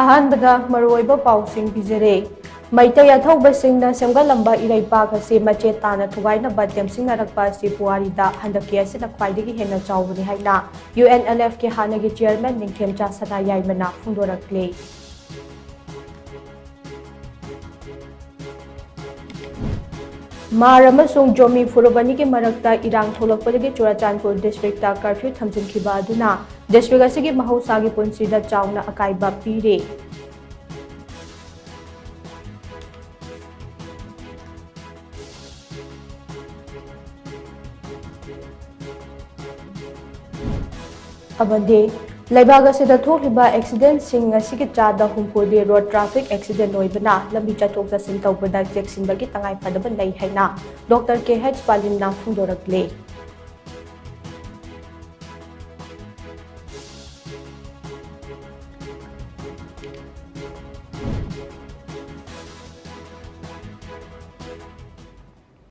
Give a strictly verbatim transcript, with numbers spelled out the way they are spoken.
ꯑꯍꯥꯟꯕꯗ ꯃꯔꯨꯑꯣꯏꯕ ꯄꯥꯎꯁꯤꯡ ꯄꯤꯖꯔꯦ꯫ ꯃꯩꯇꯩ ꯑꯊꯧꯕꯁꯤꯡꯅ ꯁꯦꯝꯒꯠꯂꯝꯕ ꯏꯔꯩꯄꯥꯛ ꯑꯁꯤ ꯃꯆꯦꯠ ꯇꯥꯅ ꯊꯨꯒꯥꯏꯅꯕ ꯇꯦꯝꯁꯤꯡꯅꯔꯛꯄ ꯑꯁꯤ ꯄꯨꯋꯥꯔꯤꯗ ꯍꯟꯗꯛꯀꯤ ꯑꯁꯤꯅ ꯈ꯭ꯋꯥꯏꯗꯒꯤ ꯍꯦꯟꯅ ꯆꯥꯎꯕꯅꯤ ꯍꯥꯏꯅ ꯌꯨ ꯑꯦꯟ ꯑꯦꯜ ꯑꯦꯐꯀꯤ ꯍꯥꯟꯅꯒꯤ ꯆꯤꯌꯔꯃꯦꯟ ꯅꯤꯡꯊꯦꯝꯆꯥ ꯁꯅꯥꯌꯥꯏꯃꯅ ꯐꯣꯡꯗꯣꯔꯛꯂꯤ꯫ ꯃꯥꯔ ꯑꯃꯁꯨꯡ ꯖꯣꯃꯤ ꯐꯨꯔꯨꯞ ꯑꯅꯤꯒꯤ ꯃꯔꯛꯇ ꯏꯔꯥꯡ ꯊꯣꯛꯂꯛꯄꯗꯒꯤ ꯆꯨꯔꯥꯆꯥꯟꯄꯨꯔ ꯗꯤꯁꯇ꯭ꯔꯤꯛꯇ ꯀꯔꯐ꯭ꯌꯨ ꯊꯝꯖꯤꯟꯈꯤꯕ ꯑꯗꯨꯅ ꯗꯤꯁꯇ꯭ꯔꯤꯛ ꯑꯁꯤꯒꯤ ꯃꯍꯧꯁꯥꯒꯤ ꯄꯨꯟꯁꯤꯗ ꯆꯥꯎꯅ ꯑꯀꯥꯏꯕ ꯄꯤꯔꯤ꯫ ꯑꯃꯗꯤ ꯂꯩꯕꯥꯛ ꯑꯁꯤꯗ ꯊꯣꯛꯂꯤꯕ ꯑꯦꯛꯁꯤꯗꯦꯟꯁꯤꯡ ꯑꯁꯤꯒꯤ ꯆꯥꯗ ꯍꯨꯝꯐꯨꯗꯤ ꯔꯣꯗ ꯇ꯭ꯔꯥꯐꯤꯛ ꯑꯦꯛꯁꯤꯗꯦꯟ ꯑꯣꯏꯕꯅ ꯂꯝꯕꯤ ꯆꯠꯊꯣꯛ ꯆꯠꯁꯤꯟ ꯇꯧꯕꯗ ꯆꯦꯛꯁꯤꯟꯕꯒꯤ ꯇꯉꯥꯏꯐꯗꯕ ꯂꯩ ꯍꯥꯏꯅ ꯗꯣꯛꯇꯔ ꯀꯦ ꯍꯩꯆ ꯄꯥꯂꯤꯟꯅ ꯐꯣꯡꯗꯣꯔꯛꯂꯤ꯫